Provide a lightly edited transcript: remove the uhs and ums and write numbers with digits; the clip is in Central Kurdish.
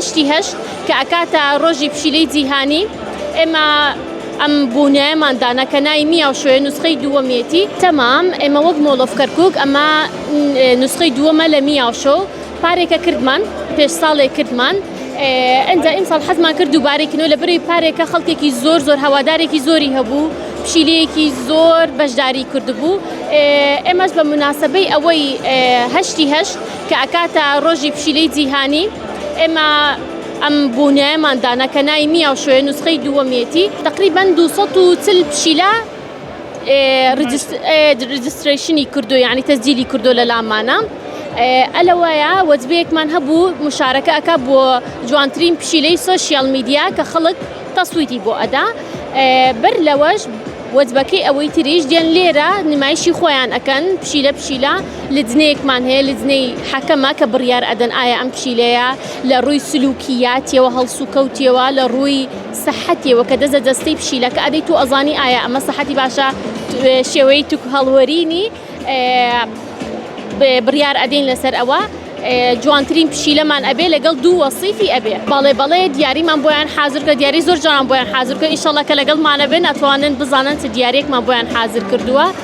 هەشتی هەشت کە ئەکاتە ڕۆژی پشیلەی جیهانی ئێمە ئەم بوونایەمان دانا کە ناوی میاو شۆیە نوسخەی دووەمیەتی. تەمام ئێمە وەک مۆڵ ئۆف کەرکوک ئەمە نوسخەی دووەمە لە میاو شۆ پارێکە کردمان پێش ساڵێک کردمان ئەنجا ئیمساڵ حەزمان کرد دووبارەی کنەوە لە بەرەی پارێکە خەڵکێکی زۆر زۆر هەوادارێکی زۆری هەبوو پشیلەیەکی زۆر بەشداری کردبوو ئێمەش بە مناسبەی ئەوەی هەشتی هەشت کە ئەکاتە ڕۆژی پشیلەی جیهانی ئێمە ئەم بوونایەمان دانا کە ناوی میاو شۆیە نوسخەی دووەمیەتی تقریبا 240 پشیلە registration ی کردو یعنی تەسجیلی کردو لە لامانە ئەلەوەیە وەجبەیەکمان هەبوو مشارەکە ئەک بۆ جوانترین پشیلەی social media کە خەڵک تەسویتی بۆ ئەدا بەر لەوەش وەجبەکەی ئەوەی تریش دێن لێرە نمایشی خۆیان ئەکەن پشیلە پشیلە لجنەیەکمان هەیە لجنەی حەکەمە کە بڕیار ئەدەن ئایا ئەم پشیلەیە لە ڕووی سلوکیاتیەوە هەڵسوکەوتیەوە لە ڕووی سەحەتیەوە کە دەزە جەستەی پشیلەکە ئەدەی تۆ ئەزانی ئایا ئەمە سەحەتی باشە شێوەی توک هەڵوەرینی بڕیار ئەدەین لەسەر ئەوە جوانترین پشیلەمان ئەبێ لەگەڵ دوو وەسیفی ئەبێ بەڵێ بەڵێ دیاریمان بۆیان حازر کە دیاری زۆر جوان بۆیان حازر کە ئیشەڵا کە لەگەڵمانە بن ئەتوانن بزانن چ دیاریەکمان بۆیان حازر کردووە.